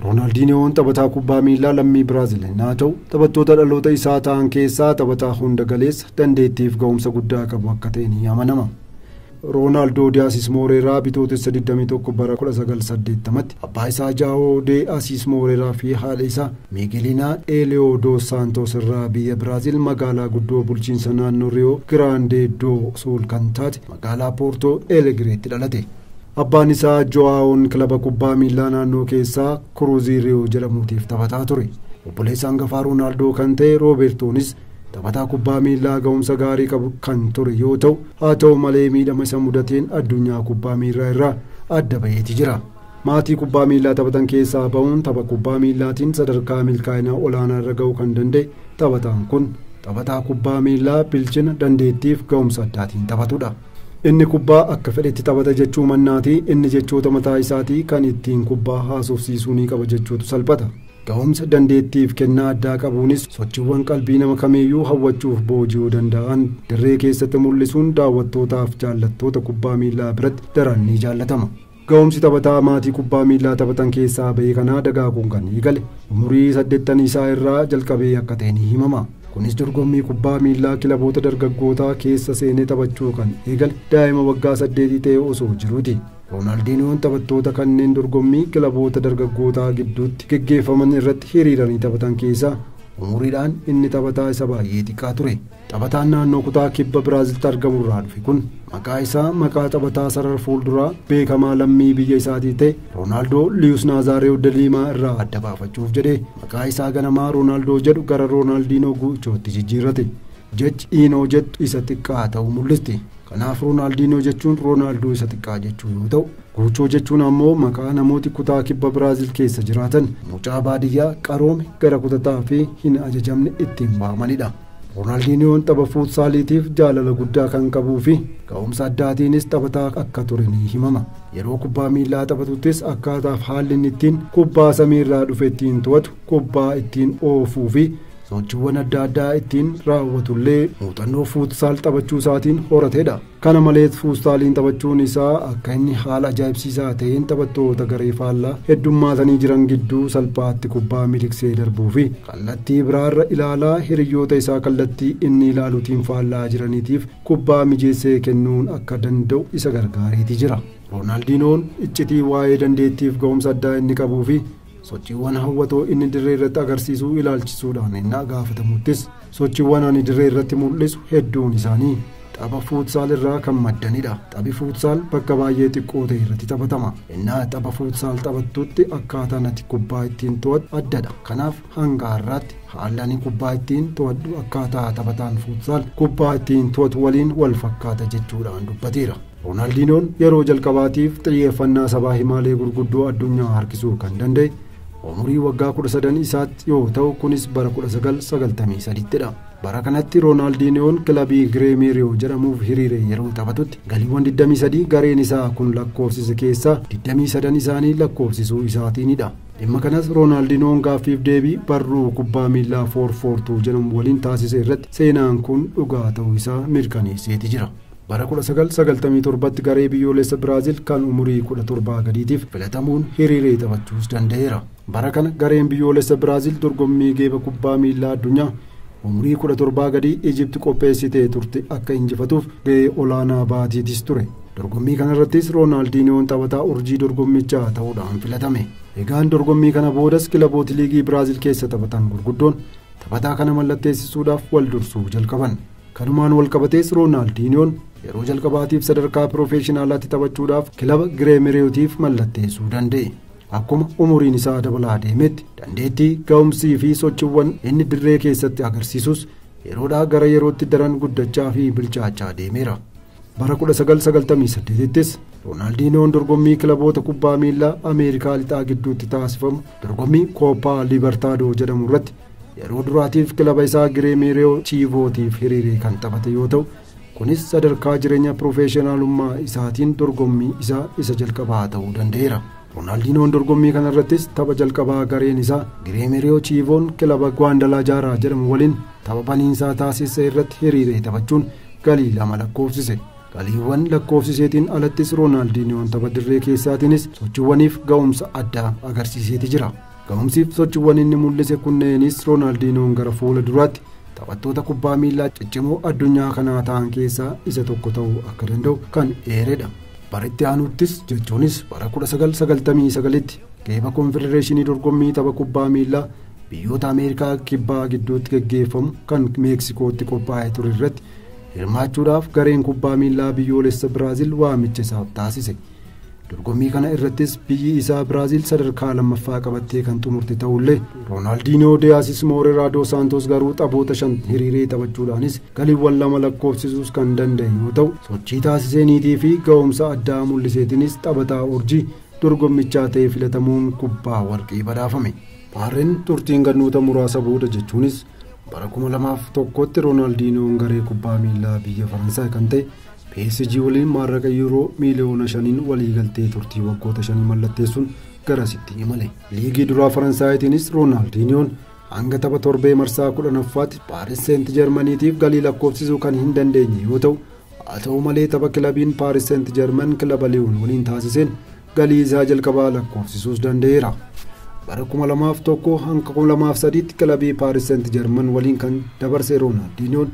Roonaaldiniyoon taphataa kubbaa miilaa lammii Biraazil naa ta'u, taphattoota dhaloota isaa ta'an keessaa taphataa hunda galeessa dandeettiif ga'umsa guddaa qabu akka ta'e ni amanama. Roonaaldoo de Asiis Mooreeraa bitootessa 21 bara 1980tti abbaa isaa Jaawoo de Asiis Mooreeraa fi haadha isaa Miigeliinaa Eeliyoo dos Saantos irraa biyya Biraazil magaalaa guddoo bulchiinsa naannoo Riyoo Giraandee doo Suul kan taate magaalaa Poortoo Elegreetti dhalate. Abbaan isaa Jo'aawoon kilaba kubbaa miilaa naannoo keessaa Kuruuzii Riyoo jedhamuutiif taphataa ture. Obboleessa hangafaa Roonaaldoo kan ta'e Roobertoonis taphataa kubbaa miilaa ga'umsa gaarii qabu kan ture yoo ta'u, haa ta'u malee miidhama isa mudateen addunyaa kubbaa miilaa irraa adda baheeti jira. Maatii kubbaa miilaa taphatan keessaa ba'uun tapha kubbaa miilaatiin sadarkaa milkaa'inaa olaanaa irra ga'uu kan danda'e taphataan kun taphataa kubbaa miilaa bilchina dandeettiif ga'umsa addaatiin taphatudha. Inni kubbaa akka fedhetti taphata jechuu mannaatii inni jechoota mataa isaatii kan ittiin kubbaa haasofsiisuu ni qaba jechuutu salphata. Ga'umsa dandeettiif kennaa addaa qabuunis sochiiwwan qalbii nama kamiiyyuu hawwachuuf booji'uu danda'an dirree keessatti mul'isuun daawwattootaaf jaallattoota kubbaa miilaa biratti daran ni jaallatama. Ga'umsi taphataa maatii kubbaa miilaa taphatan keessaa ba'e kanaa dagaaguun kan eegale umurii 80 isaa irraa jalqabee akka ta'e ni himama. Kunis dorgommii kubbaa miilaa kilaboota dargaggootaa keessa seenee taphachuu kan eegale daa'ima waggaa 8 ta'e osoo jiruuti. Roonaaldiniyoon taphattoota kanneen dorgommii kilaboota dargaggootaa gidduutti geggeeffaman irratti hiriiranii taphatan keessaa umuriidhaan inni taphataa isa baay'ee xiqqaa ture. Taphataan naannoo kutaa kibba Biraaziltti argamu irraa dhufe kun maqaa isaa maqaa taphataa sarara fuulduraa beekamaa lammii biyya isaatii ta'e Roonaaldoo Liyus Naazaaree de Liimaa irraa adda baafachuuf jedhee maqaa isaa ganamaa Roonaaldoo jedhu gara Roonaaldinoo Guuchootti jijjiirrate. Jechi Inoo jettu isa xiqqaa ta'uu mul'isti. Kanaaf Roonaaldinoo jechuun Roonaaldoo isa xiqqaa jechuu yoo ta'u, Guuchoo jechuun ammoo maqaa namooti kutaa kibba Biraazil keessa jiraatan mucaa baadiyyaa qaroome gara kutataa fi hin ajajamne ittiin waamanidha. Roonaaldiniyoon tapha fuutsaaliitiif jaalala guddaa kan qabuu fi ga'umsa addaatiinis taphataa akka ture ni himama. Yeroo kubbaa miilaa taphatuttis akkaataaf haalli inni ittiin kubbaa samiirraa dhufe ittiin to'atu, kubbaa ittiin oofuu fi sochiiwwan adda addaa ittiin raawwatullee muuxannoo fuutsaal taphachuu isaatiin horatedha. Kana malees fuutsaaliin taphachuun isaa akka inni haala ajaa'ibsiisaa ta'een taphattoota garee faallaa heddummaatanii jiran gidduu salphaatti kubbaa miliqsee darbuu fi kallattii biraarra ilaalaa hiriyoota isaa kallattii inni ilaaluutiin faallaa jiraniitiif kubbaa mijeessee kennuun akka danda'u isa gargaareeti jira. Roonaaldinoon iccitii waa'ee dandeettiif ga'umsa addaa inni qabuu fi sochiiwwan hawwatoo inni dirree irratti agarsiisuu ilaalchisuudhaan innaa gaafatamuttis sochiiwwan ani dirree irratti mul'isu hedduun isaanii tapha fuutsaal irraa kan maddanidha. Taphi fuutsaal bakka baay'ee xiqqoo ta'e irratti taphatama. Innaa tapha fuutsaal taphattutti akkaataan ati kubbaa ittiin to'attu addadha. Kanaaf hanga har'aatti haalli ani kubbaa ittiin to'adhu akkaataa taphataan fuutsaal kubbaa ittiin to'atu waliin wal fakkaata jechuudhaan dubbateera. Roonaaldinoon yeroo jalqabaatiif xiyyeeffannaa sabaa himaalee gurguddoo addunyaa harkisuu kan danda'e umurii waggaa 13 isaatti yoo ta'u, kunis bara 1993ttidha. Bara kanatti Roonaaldiniyoon kilabii Gireemeeriyoo jedhamuuf hiriire yeroo taphatutti galiiwwan 23 gareen isaa kun lakkoofsise keessaa 23 isaanii lakkoofsisuu isaatiinidha. Dhimma kanas Roonaaldinoon gaaffiif deebii barruu kubbaa miilaa 442 jedhamu waliin taasise irratti seenaan kun dhugaa ta'uu isaa mirkaneesseeti jira. Bara 1997tti garee biyyoolessa Biraazil kan umurii 17 gadiitiif filatamuun hiriiree taphachuus danda'eera. Bara kana gareen biyyoolessa Biraazil dorgommii geeba kubbaa miilaa addunyaa umurii 17 gadii Ijipti qopheessitee turte akka injifatuuf ga'ee olaanaa baatiitis ture. Dorgommii kanarrattis Roonaaldiniyoon taphataa urjii dorgommichaa ta'uudhaan filatame. Egaan dorgommii kana boodas kilaboota liigii Biraazil keessa taphatan gurguddoon taphataa kana mallatteessisuudhaaf wal dursuu jalqaban. Kanumaan wal qabatees Roonaaldiniyoon yeroo jalqabaatiif sadarkaa piroofeeshinaalaatti taphachuudhaaf kilaba Gireemeriyootiif mallatteessuu danda'e. Akkuma umuriin isaa dabalaa deemetti dandeettii ga'umsii fi sochiiwwan inni dirree keessatti agarsiisus yeroodhaa gara yerootti daran guddachaa fi bilchaachaa deemeera. Bara 1998ttis Roonaaldiniyoon dorgommii kilaboota kubbaa miilaa Ameerikaa lixaa gidduutti taasifamu dorgommii Kooppaa Liibartaadoo jedhamu irratti yeroo duraatiif kilaba isaa Gireemeriyoo Chiivootiif hiriiree kan taphate yoo ta'u, kunis sadarkaa jireenya piroofeeshinaalummaa isaatiin dorgommii isaa isa jalqabaa ta'uu danda'eera. Roonaaldinoon dorgommii kanarrattis tapha jalqabaa gareen isaa Gireemeriyoo Chiivoon kilaba Gwaandalaajaraa jedhamu waliin tapha baniinsaa taasise irratti hiriiree taphachuun galii 2 lakkoofsise. Galiiwwan lakkoofsiseetiin alattis Roonaaldiniyoon tapha dirree keessaatiinis sochiiwwaniif ga'umsa addaa agarsiiseeti jira. Ga'umsiif sochiiwwan inni mul'ise kunneenis Roonaaldiniyoon gara fuula duraatti taphattoota kubbaa miillaa ciccimoo addunyaa kanaa ta'an keessaa isa tokko ta'uu akka danda'u kan eeredha. Baritti aanuttis jechuunis bara 1999tti geeba konfedereeshinii dorgommii tapha kubbaa miillaa biyyoota Ameerikaa kibbaa gidduutti geggeeffamu kan Meeksikootti qophaa'ee ture irratti hirmaachuudhaaf gareen kubbaa miillaa biyyoolessa Biraazil waamicha isaaf taasise. Dorgommii kana irrattis biyyi isaa Biraazil sadarkaa lammaffaa qabattee kan xumurte ta'ullee Roonaaldinoo Diyaasis Mooreeraa Dos Saantos garuu taphoota 5 hiriiree taphachuudhaanis galiiwwan 2 lakkoofsisuus kan danda'e yoo ta'u, sochii taasiseeniitii fi ga'umsa addaa mul'iseetiinis taphataa urjii dorgommichaa ta'ee filatamuun kubbaa warqii badhaafame. Paareen turtiin gannoota muraasa booda jechuunis bara 2001tti Roonaaldinoon garee kubbaa miillaa biyya Faransaay kan ta'e PSG waliin maallaqa yuuroo miiliyoona 5 waliigaltee turtii waggoota 5 mallatteessuun garasitti imale. Liigii duraa Faransaayitiinis Roonaaldiniyoon hanga tapha torbee marsaa 10ffaatti Paaris Seent Jarmaniitiif galii lakkoofsisuu kan hin dandeenye yoo ta'u, haa ta'u malee tapha kilabiin Paaris Seent Jarman kilaba Liyoon waliin taasiseen galii isaa jalqabaa lakkoofsisuus danda'eera. Bara 2001 hanga 2003tti kilabii Paaris Seent Jarman waliin kan dabarse Roonaaldiniyoon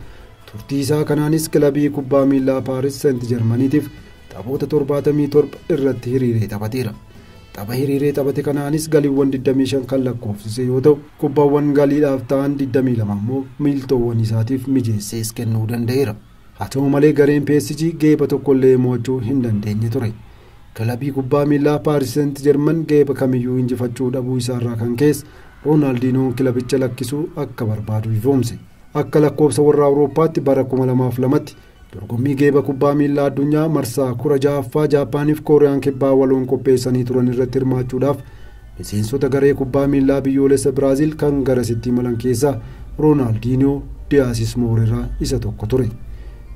turtii isaa kanaanis kilabii kubbaa miillaa Paaris Seent Jarmaniitiif taphoota 77 irratti hiriiree taphateera. Tapha hiriiree taphate kanaanis galiiwwan 25 kan lakkoofsise yoo ta'u, kubbaawwan galiidhaaf ta'an 22 immoo miiltoowwan isaatiif mijeessees kennuu danda'eera. Haa ta'u malee gareen PSG geeba tokkollee mo'achuu hin dandeenye ture. Kilabii kubbaa miillaa Paaris Seent Jarman geeba kamiyyuu injifachuu dhabuu isaarraa kan ka'es Roonaaldinoon kilabicha lakkisuu akka barbaadu ifoomse. Akka lakkoofsa warra Awurooppaatti bara 2002tti dorgommii geeba kubbaa miillaa addunyaa marsaa 16ffaa Jaapaaniif Kooriyaan kibbaa waloon qopheessanii turan irratti hirmaachuudhaaf miseensota garee kubbaa miillaa biyyoolessa Biraazil kan garasitti imalan keessaa Roonaaldinoo Diyaasis Mooreeraa isa tokko ture.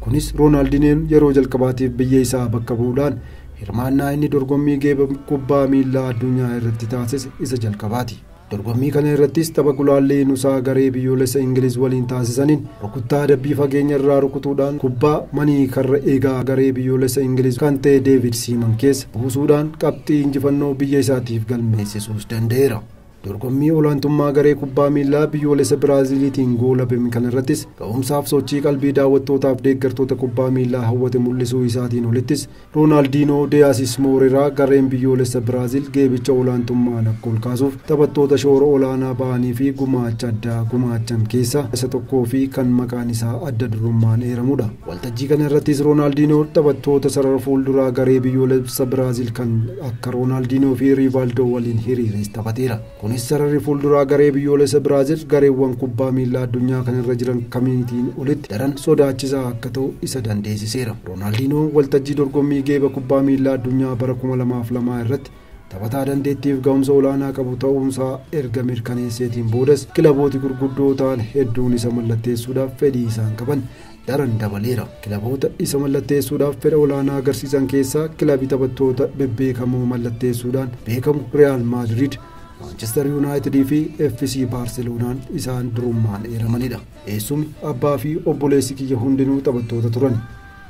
Kunis Roonaaldinoon yeroo jalqabaatiif biyya isaa bakka bu'uudhaan hirmaannaa inni dorgommii geeba kubbaa miillaa addunyaa irratti taasise isa jalqabaati. Dorgommii kana irrattis tapha gulaallee nusaa garee biyyoolessa Ingiliz waliin taasisaniin rukuttaa adabbii fageenya irraa rukutuudhaan kubbaa manii karra eegaa garee biyyoolessa Ingiliz kan ta'e Deevid Siiman keessa buusuudhaan qabxii injifannoo biyya isaatiif galmeessisuus danda'eera. Dorgommii olaantummaa garee kubbaa miillaa biyyoolessa Biraaziliitiin goolabame kana irrattis ga'umsaaf sochii qalbii daawwattootaaf deeggartoota kubbaa miillaa hawwate mul'isuu isaatiin olittis Roonaaldinoo Diyaasis Mooreeraa gareen biyyoolessa Biraazil geebicha olaantummaan akka ol kaasuuf taphattoota shoora olaanaa ba'anii fi gumaacha addaa gumaachan keessaa isa tokkoo fi kan maqaan isaa adda durummaan eeramudha. Waltajjii kana irrattis Roonaaldinoo taphattoota sarara fuulduraa garee biyyoolessa Biraazil kan akka Roonaaldinoo fi Riivaaldoo waliin hiriirees taphateera. Kunis sararri fuulduraa garee biyyoolessa Biraazil gareewwan kubbaa miillaa addunyaa kanarra jiran kamiitiin olitti daran sodaachisaa akka ta'u isa dandeessiseera. Roonaaldinoon waltajjii dorgommii geeba kubbaa miillaa addunyaa bara 2002 irratti taphataa dandeettiif ga'umsa olaanaa qabu ta'uunsaa erga mirkaneesseetiin boodas kilabooti gurguddoo ta'an hedduun isa mallatteessuudhaaf fedhii isaan qaban daran dabaleera. Kilaboota isa mallatteessuudhaaf fedha olaanaa agarsiisan keessaa kilabii taphattoota bebbeekamoo mallatteessuudhaan beekamu Real Madrid, Manchester United fi FC Barcelonaan isaan durummaan eeramanidha. Eessumni abbaa fi obboleessi kiyya hundinuu taphattoota turan.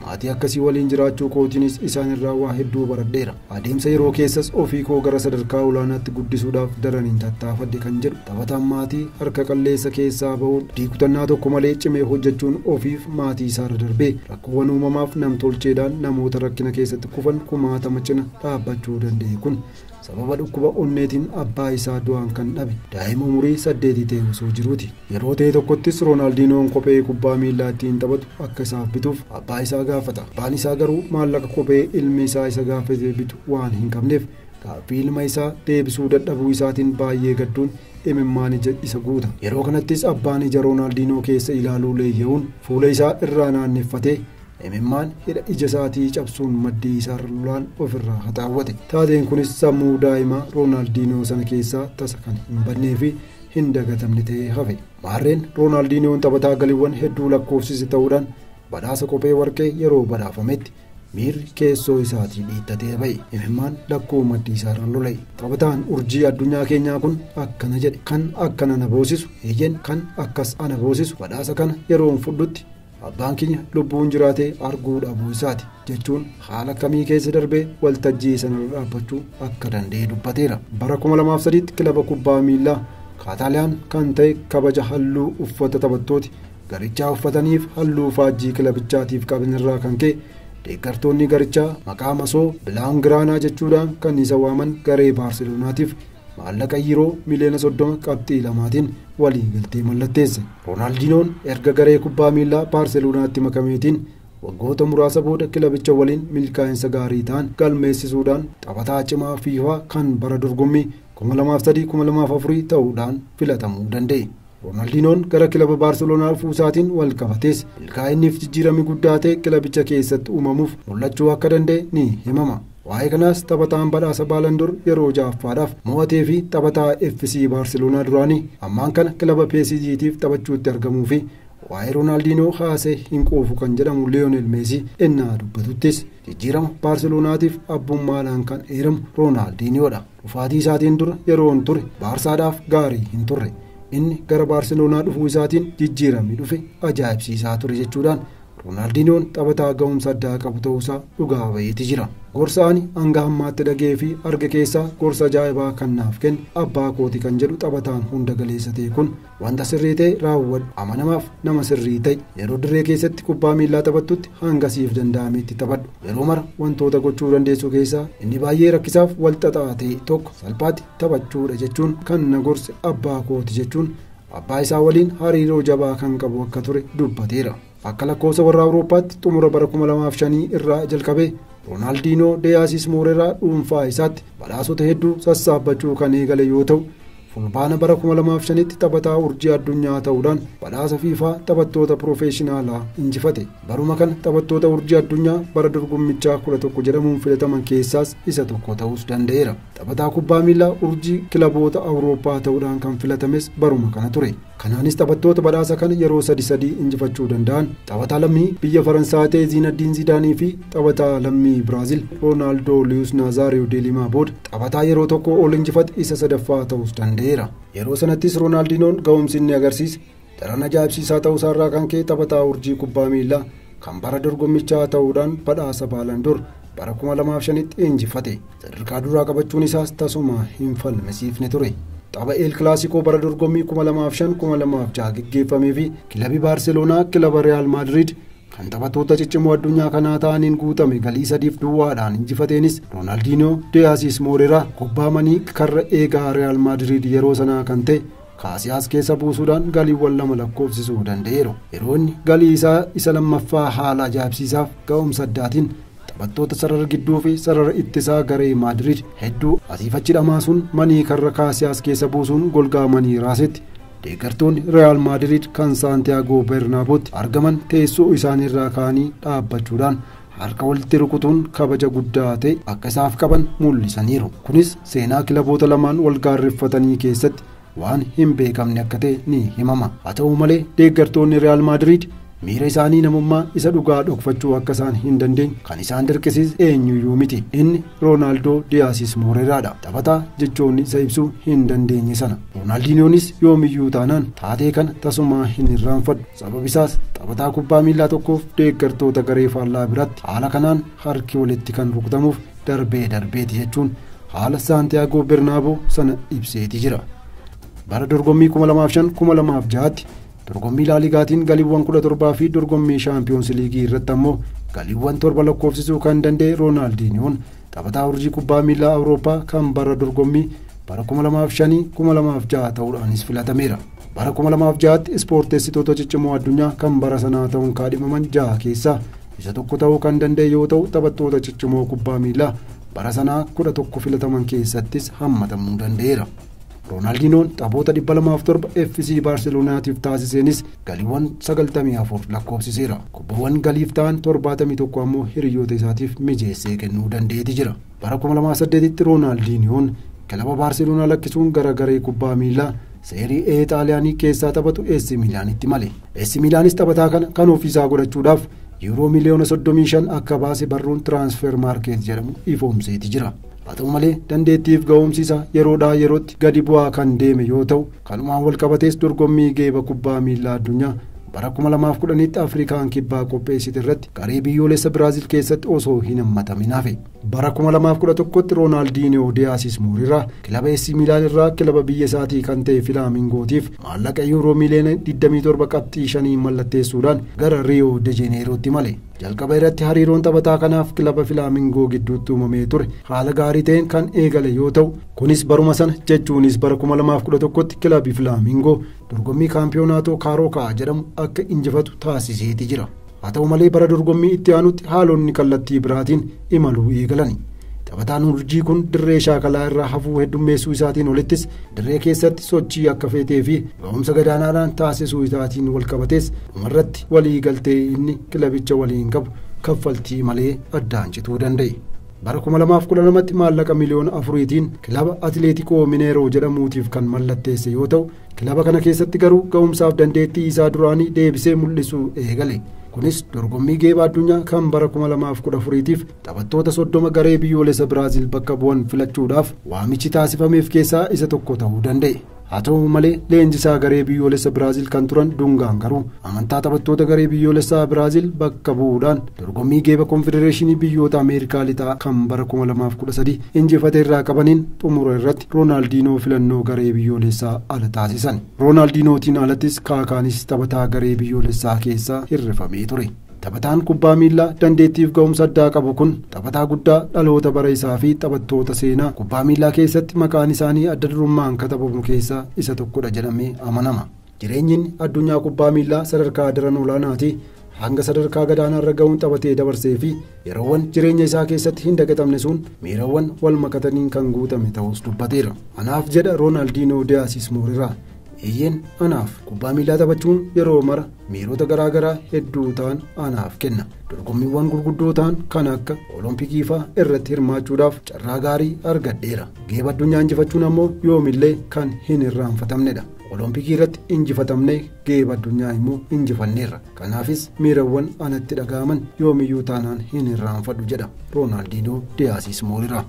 Maatii akkasii waliin jiraachuu kootiinis isaan irraa waa hedduu baradheera. Adeemsa yeroo keessas ofii koo gara sadarkaa olaanaatti guddisuudhaaf daraniin tattaafadhe kan jedhu taphataan maatii harka qalleessa keessaa bahuun diikutannaa tokko malee cimee hojjechuun ofiif maatii isaarra darbee rakkoowwan uumamaaf namtolcheedhaan namoota rakkina keessatti kufan kumaatama cina dhaabbachuu danda'e kun sababa dhukkuba onneetiin abbaa isaa du'aan kan dhabe daa'ima umurii 8 ta'e osoo jiruuti. Yeroo ta'e tokkottis Roonaaldinoon kophee kubbaa miillaa ittiin taphatu akka isaaf bituuf abbaa isaa gaafata. Abbaan isaa garuu maallaqa kophee ilmi isaa isa gaafate bitu waan hin qabneef gaaffii ilma isaa deebisuu dadhabuu isaatiin baay'ee gadduun imimmaan ija isa guuta. Yeroo kanattis abbaan ija Roonaaldinoo keessa ilaaluu leeyya'uun fuula isaa irraa naanneffatee imimmaan hidha ija isaatii cabsuun maddii isaarra lolaan ofirraa haxaawwate. Taateen kunis sammuu daa'imaa Roonaaldinoo sana keessaa tasa kan hin badnee fi hin dagatamne ta'ee hafe. Maarreen Roonaaldinoon taphataa galiiwwan hedduu lakkoofsise ta'uudhaan badhaasa kophee warqee yeroo badhaafametti miirri keessoo isaatii dhiittatee ba'e. Imimmaan lakkoo maddii isaarra lola'e. Taphataan urjii addunyaa keenyaa kun akkana jedhe. Kan akkana na boosisu, eeyyeen kan akkas ana boosisu badhaasa kana yeroon fudhutti Abbaan keenya lubbuun jiraatee arguu dhabuu isaati jechuun haala kamii keessa darbee waltajjii sanarra dhaabbachuu akka danda'e dubbateera. Bara 2003tti kilaba kubbaa miilaa Kaataaliyaan kan ta'e kabaja halluu uffata taphattooti garichaa uffataniif halluu faajjii kilabichaatiif qabanirraa kan ka'e deeggartoonni garichaa maqaa masoo Bilaangiraanaa jechuudhaan kan isa waaman garee Baarseloonaatiif maallaqa Yuuroo miliyoona 30.2tiin walii galtee mallatteesse. Roonaaldinoon erga garee kubbaa miilaa Baarseloonaatti makameetiin waggoota muraasa booda kilabicha waliin milkaa'insa gaarii ta'an galmeessisuudhaan taphataa cimaa FIFA kan bara dorgommii 2003-2004 ta'uudhaan filatamuu danda'e. Roonaaldinoon gara kilaba Baarseloonaa dhufuu isaatiin wal qabatees milkaa'inniif jijjiiramni guddaa ta'e kilabicha keessatti uumamuuf mul'achuu akka danda'e ni himama. Waa'ee kanaas taphataan badhaasa Baalandoor yeroo ja'affaadhaaf mo'atee fi taphataa FC Baarseloonaa duraanii ammaan kana kilaba PSG'tiif taphachuutti argamuu fi waa'ee Roonaaldinoo haasee hin quufu kan jedhamu Liyoonel Meesii ennaa dubbatuttis jijjiirama Baarseloonaatiif abbummaadhaan kan eeramu Roonaaldinoodha. Dhufaatii isaatiin dura yeroon ture Baarsaadhaaf gaarii hin turre. Inni gara Baarseloonaa dhufuu isaatiin jijjiiramni dhufe ajaa'ibsiisaa ture jechuudhaan Roonaaldinoon taphataa ga'umsa addaa qabu ta'uusaa dhugaa baheeti jira. Gorsa ani hanga ammaatti dhaga'ee fi arge keessaa gorsa ajaa'ibaa kan naaf kenne abbaa kooti kan jedhu taphataan hunda galeessa ta'e kun wanta sirrii ta'e raawwadhu, amanamaaf nama sirrii ta'e, yeroo dirree keessatti kubbaa miillaa taphattutti hanga siif danda'ametti taphadhu, yeroo mara wantoota gochuu dandeessu keessaa inni baay'ee rakkisaaf walxaxaa ta'e tokko salphaatti taphachuudha jechuun kan na gorse abbaa kooti jechuun abbaa isaa waliin hariiroo jabaa kan qabu akka ture dubbateera. Akka lakkoofsa warra Awurooppaatti xumura bara 2005 irraa jalqabee Roonaaldinoo Deyaasiis Mooreeraa dhuunfaa isaatti badhaasota hedduu sassaabbachuu kan eegale yoo ta'u, fulbaana bara 2005tti taphataa urjii addunyaa ta'uudhaan badhaasa FIFA taphattoota piroofeeshinaalaa injifate. Baruma kana taphattoota urjii addunyaa bara dorgommichaa 11 jedhamuun filataman keessaas isa tokko ta'uus danda'eera. Taphataa kubbaa miilaa urjii kilaboota Awurooppaa ta'uudhaan kan filatames baruma kana ture. Kanaanis taphattoota badhaasa kana yeroo 3 injifachuu danda'an taphataa lammii biyya Faransaay ta'e Ziinaddiin Zidaanii fi taphataa lammii Biraazil Roonaaldoo Luis Nazaariyo de Limaa booda taphataa yeroo tokko ol injifate isa sadaffaa ta'uus danda'eera. Yeroo sanattis Roonaaldinoon ga'umsi inni agarsiise daran ajaa'ibsiisaa ta'uusaarraa kan ka'e taphataa urjii kubbaa miilaa kan bara dorgommichaa ta'uudhaan badhaasa Baalandoor bara 2005tti injifate. Sadarkaa duraa qabachuun isaas tasuma hin falmisiifne ture. Tapha El Clasico bara dorgommii 2005-2006 geggeeffamee fi kilabii Baarseloonaa kilaba Real Madrid kan taphattoota ciccimoo addunyaa kanaa ta'aniin guutame galii 3-0 injifateenis Roonaaldinoo Deyaasiis Mooreeraa kubbaa manii karra eegaa Real Madrid yeroo sanaa kan ta'e Kaasiyaas keessa buusuudhaan galiiwwan 2 lakkoofsisuu danda'eera. Yeroo inni galii isaa isa lammaffaa haala ajaa'ibsiisaaf ga'umsa addaatiin taphattoota sarara gidduu fi sarara ittisaa garee Maadrid hedduu asiif achi dhamaasuun manii karra Kaasiyaas keessa buusuun golgaa manii raasetti deeggartoonni Real Maadrid kan Saantiyaagoo Bernaabotti argaman teessoo isaaniirraa ka'anii dhaabbachuudhaan harka walitti rukutuun kabaja guddaa ta'e akka isaaf qaban mul'isaniiru. Kunis seenaa kilaboota lamaan wal gaarreeffatanii keessatti waan hin beekamne akka ta'e ni himama. Haa ta'u malee deeggartoonni Real Maadrid miira isaanii namummaa isa dhugaa dhokfachuu akka isaan hin dandeenye kan isaan dirqisiise eenyuyyuu miti. Inni Roonaaldoo Deyaasiis Mooreeraadha. Taphataa jechoonni isa ibsuu hin dandeenye sana. Roonaaldinoonis yoomiyyuu taanaan taatee kana tasumaa hin irraanfadhu. Sabab isaas taphataa kubbaa miillaa tokkoof deeggartoota garee faallaa biratti haala kanaan harki walitti kan rukutamuuf darbee darbeeti jechuun haala Saantiyaagoo Bernaaboo sana ibseeti jira. Bara dorgommii 2005-2006tti dorgommii Laaligaatiin galiiwwan 17 fi dorgommii Shaampiyoons Liigii irratti ammoo galiiwwan 7 lakkoofsisuu kan danda'e Roonaaldinoon taphataa urjii kubbaa miilaa Awurooppaa kan bara dorgommii bara 2005-2006 ta'uudhaanis filatameera. Bara 2006tti ispoorteessitoota ciccimoo addunyaa kan bara sanaa ta'uun kaadhimaman 6 keessaa isa tokko ta'uu kan danda'e yoo ta'u taphattoota ciccimoo kubbaa miilaa bara sanaa 11 filataman keessattis hammatamuu danda'eera. Roonaaldinoon taphoota 207 FC Baarseloonaatiif taasiseenis galiiwwan 94 lakkoofsiseera. Kubbaawwan galiif ta'an 71 ammoo hiriyoota isaatiif mijeessee kennuu danda'eeti jira. Bara 2008tti Roonaaldinoon kilaba Baarseloonaa lakkisuun gara garee kubbaa miilaa Seerii A Xaaliyaanii keessaa taphatu AC Miilaanitti male. AC Miilaanis taphataa kana kan ofiisaa godhachuudhaaf Yuuroo miliyoona 35 akka baase barruun Tiraansfer Maarkeet jedhamu ifoomseeti jira. Haa ta'u malee dandeettiif ga'umsi isaa yeroodhaa yerootti gadi bu'aa kan deeme yoo ta'u kanumaan wal qabatees dorgommii geeba kubbaa miilaa addunyaa bara 2010tti Afrikaan kibbaa qopheessite irratti garee biyyoolessa Biraazil keessatti osoo hin hammatamin hafe. Bara 2011tti Roonaaldinoo Diyaasis Mooriraa kilaba AC Milaan irraa kilaba biyya isaatii kan ta'e Filaamingootiif maallaqa yuuroo miiliyoona 27.5 mallatteessuudhaan gara Riyoo de Jeneerootti male. Jalqaba irratti hariiroon taphataa kanaaf kilaba Filaamingoo gidduutti uumamee ture haala gaarii ta'een kan eegale yoo ta'u, kunis baruma sana jechuunis bara 2011tti kilabii Filaamingoo dorgommii kaampiyoonaatoo Kaarookaa jedhamu akka injifatu taasiseeti jira. Haa ta'u malee bara dorgommii itti aanutti haalonni kallattii biraatiin imaluu eegalan. Taphataan urjii kun dirree shaakalaa irraa hafuu heddummeessuu isaatiin olittis dirree keessatti sochii akka feetee fi ga'umsa gadaanaadhaan taasisuu isaatiin walqabatees dhumarratti walii galtee inni kilabicha waliin qabu kaffaltii malee addaan cituu danda'e. Bara 2012tti maallaqa miliyoona 4tiin kilaba Atileetikoo Mineeroo jedhamuutiif kan mallatteesse yoo ta'u, kilaba kana keessatti garuu ga'umsaaf dandeettii isaa duraanii deebisee mul'isuu eegale. Kunis dorgommii geeba addunyaa kan bara 2014tiif taphattoota 30 garee biyyoolessa Biraazil bakka bu'an filachuudhaaf waamichi taasifameef keessaa isa tokko ta'uu danda'e. Haa ta'u malee leenjisaa garee biyyoolessa Biraazil kan turan Dungaan garuu amantaa taphattoota garee biyyoolessaa Biraazil bakka bu'uudhaan dorgommii geeba konfedereeshinii biyyoota Ameerikaa lixaa kan bara 2013 injifate irraa qabaniin xumura irratti Roonaaldinoo filannoo garee biyyoolessaa ala taasisan. Roonaaldinootiin alattis Kaakaanis taphataa garee biyyoolessaa keessaa hirrifamee ture. Taphataan kubbaa miillaa dandeettiif ga'umsa addaa qabu kun taphataa guddaa dhaloota bara isaa fi taphattoota seenaa kubbaa miillaa keessatti maqaan isaanii adda durummaan katabamu keessaa isa tokkodha jedhamee amanama. Jireenyi addunyaa kubbaa miillaa sadarkaa daran olaanaati hanga sadarkaa gadaanaarra ga'uun taphatee dabarsee fi yeroowwan jireenya isaa keessatti hin dagatamne sun miirawwan wal makataniin kan guutame ta'us dubbateera. Anaaf jedha Roonaaldinoo Diyaasis Mooriraa. Eeyyeen anaaf kubbaa miillaa taphachuun yeroo mara miirota garaagaraa hedduu ta'an anaaf kenna. Dorgommiiwwan gurguddoo ta'an kan akka Olompikii fa'aa irratti hirmaachuudhaaf carraa gaarii argadheera. Geeba addunyaa injifachuun ammoo yoomillee kan hin irraanfatamnedha. Olompikii irratti injifatamnee geeba addunyaa immoo injifanneerra. Kanaafis miirawwan anatti dhaga'aman yoomiyyuu taanaan hin irraanfadhu jedha Roonaaldinoo Diyaasis Mooriraa.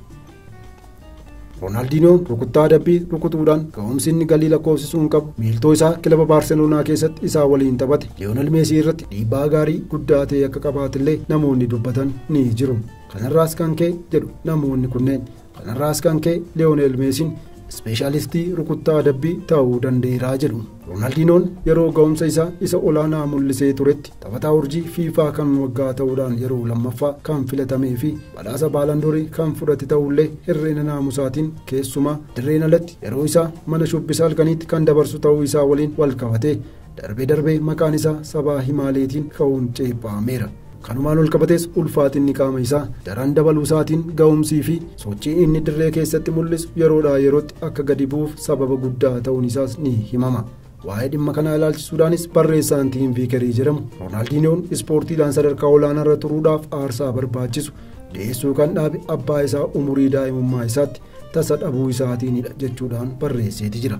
Roonaaldinoon rukuttaa adabbii rukutuudhaan ga'umsi inni galii lakkoofsisuun qabu miiltoo isaa kilaba Baarseloonaa keessatti isaa waliin taphate Liyoonel Meesii irratti dhiibbaa gaarii guddaa ta'e akka qabaatillee namoonni dubbatan ni jiru. Kanarraas kan ka'e jedhu namoonni kunneen. Kanarraas kan ka'e Liyoonel Meesiin ispeeshaalistii rukuttaa adabbii ta'uu danda'eeraa jedhu. Roonaaldinoon yeroo ga'umsa isaa isa olaanaa mul'isee turetti taphataa urjii FIFA kan waggaa ta'uudhaan yeroo lammaffaa kan filatamee fi badhaasa baalandorii kan fudhate ta'ullee hir'ina naamusaatiin keessumaa dirreen alatti yeroo isaa mana shubbisa halkaniitti kan dabarsu ta'uu isaa waliin wal qabatee darbee darbee maqaan isaa sabaa himaaleetiin ka'uun ceephameera. Kanumaan ol qabatees ulfaatinni qaama isaa daran dabaluu isaatiin ga'umsii fi sochii inni dirree keessatti mul'isu yeroodhaa yerootti akka gadi bu'uuf sababa guddaa ta'uun isaas ni himama. Waa'ee dhimma kanaa ilaalchisuudhaanis barreessaan Tiim Viikerii jedhamu Roonaaldinoon ispoortiidhaan sadarkaa olaanaarra turuudhaaf aarsaa barbaachisu dhiyeessuu kan dhaabe abbaa isaa umurii daa'imummaa isaatti tasa dhabuu isaatiinidha jechuudhaan barreesseeti jira.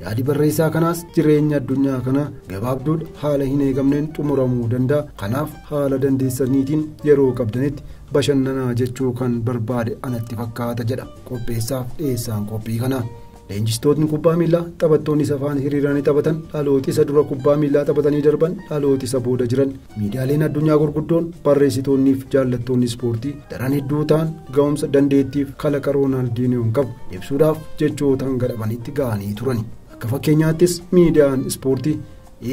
Yaadi barreessaa kanaas jireenya addunyaa kanaa gabaabduudha haala hin eegamneen xumuramuu danda'a. Kanaaf haala dandeessaniitiin yeroo qabdanitti bashannanaa jechuu kan barbaade anatti fakkaata jedha qopheessaaf dhiyeessaan qophii kanaa. Leenjistootni kubbaa miillaa taphattoonni safaan hiriiranii taphatan dhalooti isa dura kubbaa miillaa taphatanii darban dhalooti isa booda jiran miidiyaaleen addunyaa gurguddoon barreessitoonnii fi jaallattoonni ispoortii daran hedduu ta'an ga'umsa dandeettiif kalaqa Roonaaldinoon qabu ibsuudhaaf jechoota hanga dhabanitti ga'anii turani. Akka fakkeenyaattis miidiyaan ispoortii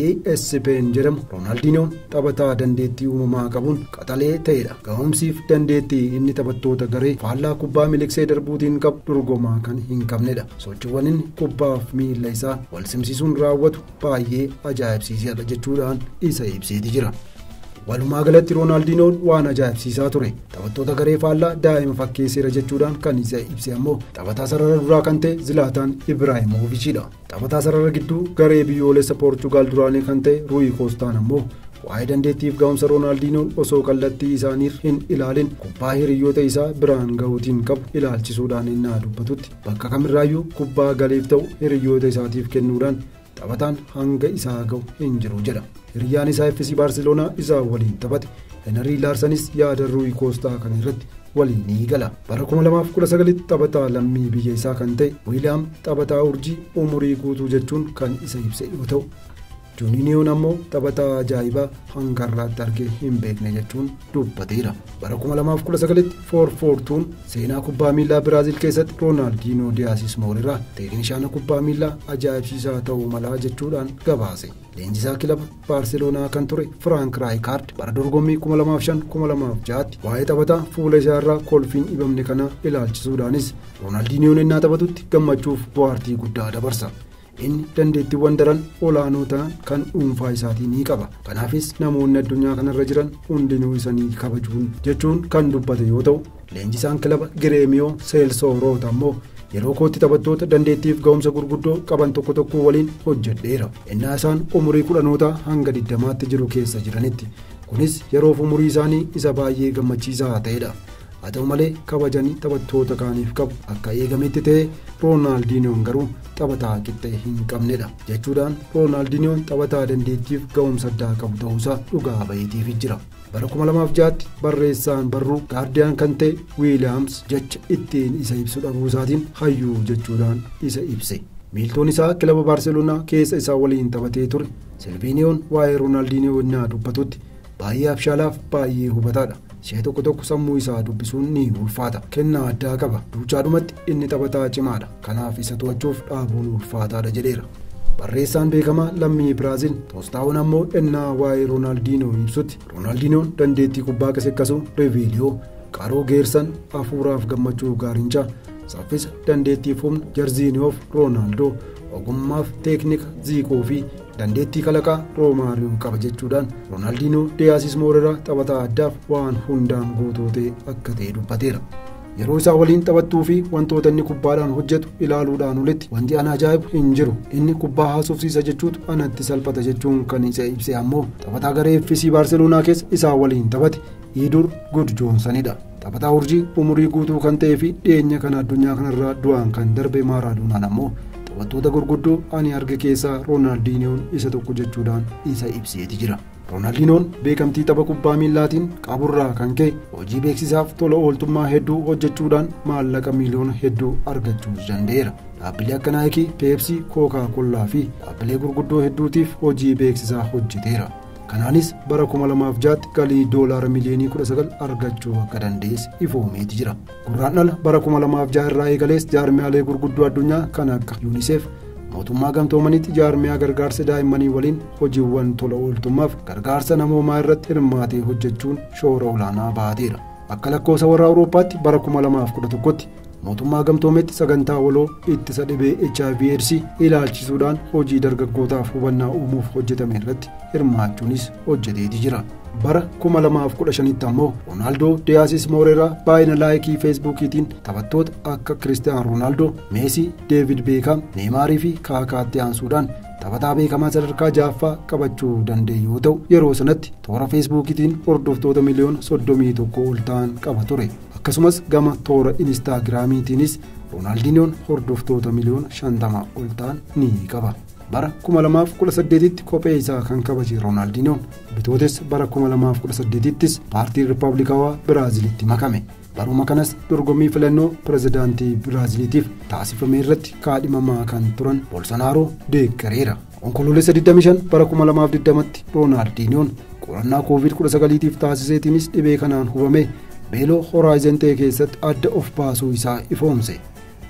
ESPN jedhamu Roonaaldinoon taphataa dandeettii uumamaa qabuun qaxalee ta'edha. Ga'umsiif dandeettii inni taphattoota garee faallaa kubbaa miliqsee darbuutiin qabu dorgomaa kan hin qabnedha. Sochiiwwan inni kubbaaf miila isaa wal simsiisuun raawwatu baay'ee ajaa'ibsiisaadha jechuudhaan isa ibseeti jira. Walumaa galatti Roonaaldinoon waan ajaa'ibsiisaa ture. Taphattoota garee faallaa daa'ima fakkeesseera jechuudhaan kan isa ibse ammoo taphataa sarara duraa kan ta'e Zilaataan Ibraahimoovichidha. Taphataa sarara gidduu garee biyyoolessa Poorchugaal duraanii kan ta'e Ruyi Koostaan ammoo waa'ee dandeettiif ga'umsa Roonaaldinoon osoo kallattii isaanii hin ilaalin kubbaa hiriyoota isaa biraan ga'uutiin qabu ilaalchisuudhaan innaa dubbatutti bakka kamirraayyuu kubbaa galeef ta'u hiriyoota isaatiif kennuudhaan taphataan hanga isaa ga'u hin jiru jedha. Hiriyyaan isaa FC Baarseloonaa isaa waliin taphate Henry Laarsanis yaada Ruyi Koostaa kana irratti waliin ni gala. Bara 2019 taphataa lammii biyya isaa kan ta'e Wiiliyaam taphataa urjii umurii guutuu jechuun kan isa ibse yoo ta'u, Juuniiniyoon ammoo taphataa ajaa'ibaa hanga har'aatti argee hin beekne jechuun dubbateera. Bara 2019tti 442 seenaa kubbaa miilaa Biraazil keessatti Roonaaldinoo Diyaasis Mooreeraa teeknishaana kubbaa miilaa ajaa'ibsiisaa ta'uu malaa jechuudhaan gabaase. Leenjisaa kilaba Baarseloonaa kan ture Firaank Raayikaard bara dorgommii 2005-2006tti waa'ee taphataa fuula isaa irraa kolfiin dhibamne kana ilaalchisuudhaanis Roonaaldiniyoon ennaa taphatutti gammachuuf bohaartii guddaa dabarsa. Inni dandeettiiwwan daran olaanoo ta'an kan dhuunfaa isaatii ni qaba. Kanaafis namoonni addunyaa kanarra jiran hundinuu isanii kabajuun jechuun kan dubbate yoo ta'u, leenjisaan kilaba Gireemiyoo Seelsoo Roota ammoo yeroo kootti taphattoota dandeettiif ga'umsa gurguddoo qaban tokko tokko waliin hojjedheera. Innaa isaan umurii 10 hanga 20tti jiru keessa jiranitti. Kunis yeroof umurii isaanii isa baay'ee gammachiisaa ta'edha. Haa ta'u malee kabajanii taphattoota kaaniif qabu akka eegametti ta'e Roonaaldiniyoon garuu taphataa qixxee hin qabnedha jechuudhaan Roonaaldiniyoon taphataa dandeettiif ga'umsa addaa qabu ta'uusaa dhugaa baheetiif jira. Bara 2006tti barreessaan barruu Gaardiyaan kan ta'e Wiiliyaams jecha ittiin isa ibsu dhabuu isaatiin hayyuu jechuudhaan isa ibse. Miiltoon isaa kilaba Baarseloonaa keessa isaa waliin taphatee ture Silviiniyoon waa'ee Roonaaldiniyoo innaa dubbatutti baay'ee abshaalaaf baay'ee hubataadha. Ishee tokko tokko sammuu isaa dubbisuun ni ulfaata. Kennaa addaa qaba. Duuchaadhumatti inni taphataa cimaadha. Kanaaf isa to'achuuf dhaabuun ulfaataadha jedheera. Barreessaan beekamaa lammii Biraazil Toostaawwan ammoo ennaa waa'ee Roonaaldinoo ibsutti Roonaaldinoon dandeettii kubbaa qisiqqasuu Riviiliyoo, qaroo Geersan, hafuuraaf gammachuu Gaarinchaa, saffisa dandeettiif humna Jarziiniyoof Roonaaldoo, ogummaaf teeknika Ziikoo fi dandeettii kalaqaa Roomaariyoo qaba jechuudhaan Roonaaldinoo Diyaasis Mooreeraa taphataa addaaf waan hundaan guutuu ta'e akka ta'e dubbateera. Yeroo isaa waliin taphattuu fi wantoota inni kubbaadhaan hojjetu ilaaluudhaan olitti wanti ana ajaa'ibu hin jiru. Inni kubbaa haasofsiisa jechuutu anatti salphata jechuun kan isa ibse ammoo taphataa garee FC Baarseloonaa keessa isaa waliin taphate Iidur Gud Joonsanidha. Taphataa urjii umurii guutuu kan ta'ee fi dhiyeenya kana addunyaa kanarraa du'aan kan darbe Maaraadoonaan ammoo taphattoota gurguddoo ani arge keessaa Roonaaldiniyoon isa tokko jechuudhaan isa ibseeti jira. Roonaaldiniyoon beekamtii tapha kubbaa miillaatiin qaburraa kan ka'e hojii beeksisaaf tola ooltummaa hedduu hojjechuudhaan maallaqa miiliyoona hedduu argachuu danda'eera. Dhaabbilee akka Naayikii, Peepsii, Kookaa Kollaa fi dhaabbilee gurguddoo hedduutiif hojii beeksisaa hojjeteera. Kanaanis bara 2006tti galii doolaara miliyoonii 19 argachuu akka danda'es ifoomeeti jira. Gurraandhala bara 2006 irraa eegalees jaarmiyaalee gurguddoo addunyaa kan akka UNICEF, mootummaa gamtoomanitti jaarmiyaa gargaarsa daa'immanii waliin hojiiwwan tola ooltummaaf gargaarsa namoomaa irratti hirmaatee hojjechuun shoora olaanaa baateera. Akka lakkoofsa warra Awurooppaatti bara 2011tti mootummaa gamtoometti sagantaa waloo ittisa dhibee HIV AIDS ilaalchisuudhaan hojii dargaggootaaf hubannaa uumuuf hojjetame irratti hirmaachuunis hojjeteeti jira. Bara 2015tti ammoo Roonaaldoo Diyaasis Mooreeraa baay'ina laayikii Feesbuukiitiin taphattoota akka Kiristiyaan Roonaaldoo, Meesii, Deevid Beekam, Neemaarii fi Kaakaatti aansuudhaan taphataa beekamaa sadarkaa 6ffaa qabachuu danda'e yoo ta'u yeroo sanatti toora Feesbuukiitiin hordoftoota miliyoona 31 ol ta'an qaba ture. Akkasumas gama toora Inistaagiraamiitiinis Roonaaldiniyoon hordoftoota miliyoona 50 ol ta'an ni qaba. Bara 2018tti kophee isaa kan kabaje Roonaaldiniyoon bitootessa bara 2018ttis paartii Rippaabilikaawaa Biraazilitti makame. Baruma kanas dorgommii filannoo pirezidaantii Biraaziliitiif taasifame irratti kaadhimamaa kan turan Bolsonaaroo deeggareera. Onkoloolessa 25 bara 2020tti Roonaaldiniyoon qorannaa COVID-19tiif taasiseetiinis dhibee kanaan hubame Beeloo Horaayizen ta'e keessatti adda of baasuu isaa ifoomse.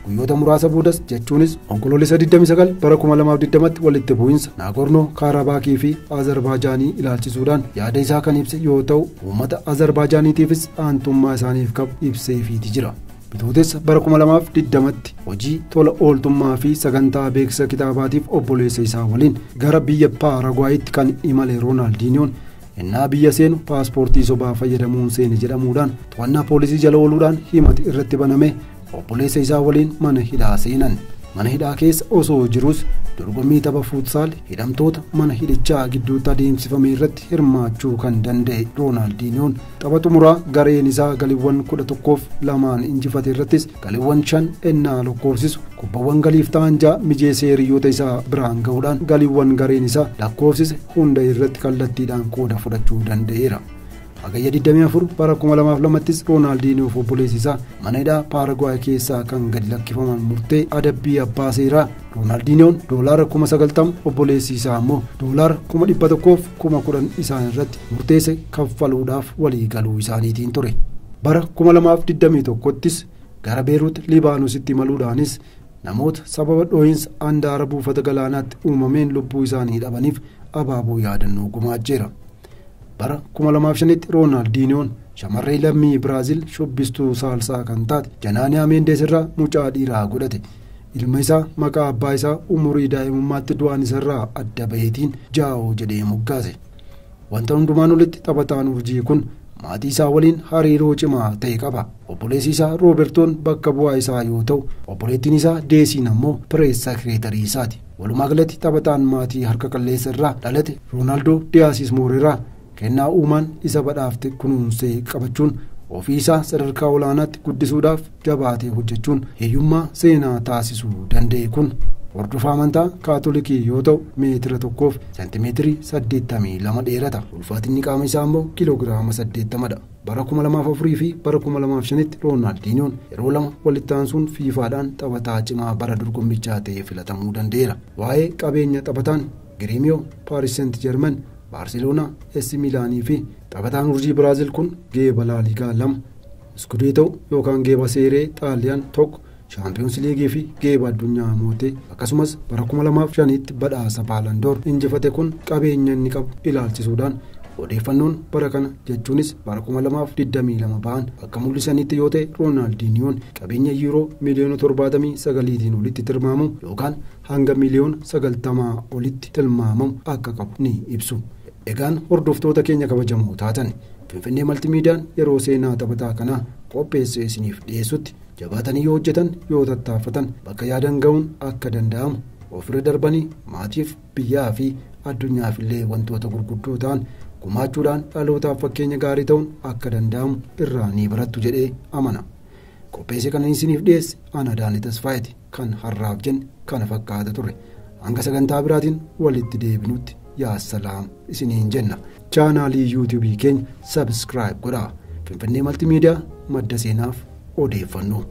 Guyyoota muraasa boodas jechuunis onkoloolessa 29 bara 2020tti walitti bu'iinsa Naagornoo Kaarabaakii fi Azerbaaijaanii ilaalchisuudhaan yaada isaa kan ibse yoo ta'u uummata Azerbaaijaaniitiifis aantummaa isaaniif qabu ibseefiiti jira. Bitootessa bara 2020tti hojii tola ooltummaa fi sagantaa beeksisa kitaabaatiif obboleessa isaa waliin gara biyya Paaragwaayitti kan imale Roonaaldiniyoon innaa biyya seenu paaspoortii sobaa fayyadamuun seene jedhamuudhaan to'annaa poolisii jala ooluudhaan himati irratti baname obboleessa isaa waliin mana hidhaa seenan. Mana hidhaa keessa osoo jirus dorgommii tapha fuutsaal hidhamtoota mana hidhichaa gidduutti adeemsifame irratti hirmaachuu kan danda'e Roonaaldiniyoon tapha xumuraa gareen isaa galiiwwan 11-2 injifate irrattis galiiwwan 5 ennaa lakkoofsisu kubbawwan galiif ta'an 6 mijeessee hiriyoota isaa biraan ga'uudhaan galiiwwan gareen isaa lakkoofsise hunda irratti kallattiidhaan qooda fudhachuu danda'eera. Hagayya 24 bara 2002ttis Roonaaldinoof obboleessi isaa mana hidhaa Paaraguwaay keessaa kan gadi lakkifaman murtee adabbii abbaa seeraa Roonaaldinoon doolaara 90,000 obboleessi isaa immoo doolaara 110,000 isaan irratti murteesse kaffaluudhaaf walii galuu isaaniitiin ture. Bara 2021ttis gara Beeruut Libaanoositti imaluudhaanis namoota sababa dhoohinsa handaara buufata galaanaatti uumameen lubbuu isaanii dhabaniif abaaboo yaadannoo gumaacheera. Bara 2005tti Roonaaldinoon shamarree lammii Biraazil shubbistuu saalsaa kan taate Janaaniyaa Meendees irraa mucaa dhiiraa godhate. Ilma isaa maqaa abbaa isaa umurii daa'imummaatti du'aan isarraa adda baheetiin Jaa'oo jedhee moggaase. Wanta hundumaan olitti taphataan urjii kun maatii isaa waliin hariiroo cimaa ta'e qaba. Obboleessi isaa Roobertoon bakka bu'aa isaa yoo ta'u, obboleettiin isaa Deesiin ammoo pirees sekireetarii isaati. Walumaa galatti taphataan maatii harka qalleessa irraa dhalate Roonaaldoo Diyaasis Mooreeraa kennaa uumaan isa badhaafte kunuunsee qabachuun ofii isaa sadarkaa olaanaatti guddisuudhaaf jabaatee hojjechuun hiyyummaa seenaa taasisuu danda'e kun hordofaa amantaa kaatolikii yoo ta'u meetira 1.82 dheerata. Ulfaatinni qaama isaa immoo kiiloogiraama 80dha. Bara 2004 fi bara 2005tti Roonaaldinoon yeroo lama walitti aansuun fiifaadhaan taphataa cimaa bara dorgommichaa ta'ee filatamuu danda'eera. Waa'ee qabeenya taphataan Giriimiyoo, Paaris Seent Jermen, Baarseloonaa, AC Miilaanii fi taphataan urjii Biraazil kun geeba Laaligaa 2, Iskudeetoo yookaan geeba Seeree Xaaliyaan 1, Shaampiyoons Liigii fi geeba addunyaa mootee akkasumas bara 2005tti badhaasa Baalandoor injifate kun qabeenya inni qabu ilaalchisuudhaan odeeffannoon bara kana jechuunis bara 2022 ba'an akka mul'isanitti yoo ta'e Roonaaldiniyoon qabeenya yuuroo miliyoona 79tiin olitti tilmaamamu yookaan hanga miliyoona 90 olitti tilmaamamu akka qabu ni ibsu. Egaan hordoftoota keenya kabajamoo taatan Finfinnee Maltimiidiyaan yeroo seenaa taphataa kanaa qopheessee isiniif dhiyeessutti jabaatanii yoo hojjetan yoo tattaafatan bakka yaadan ga'uun akka danda'amu ofirra darbanii maatiif biyyaa fi addunyaaf illee wantoota gurguddoo ta'an gumaachuudhaan dhalootaaf fakkeenya gaarii ta'uun akka danda'amu irraa ni barattu jedhee amana. Qopheessee kana isiniif dhiyeesse ana Daanii Tasfaayeeti kan har'aaf jenne kana fakkaata ture. Hanga sagantaa biraatiin walitti deebinutti yaa salaam isiniin jenna. Chaanaalii yuutuubii keenya sabskiraayib godhaa. Finfinnee Maltimiidiyaa madda seenaaf odeeffannoo.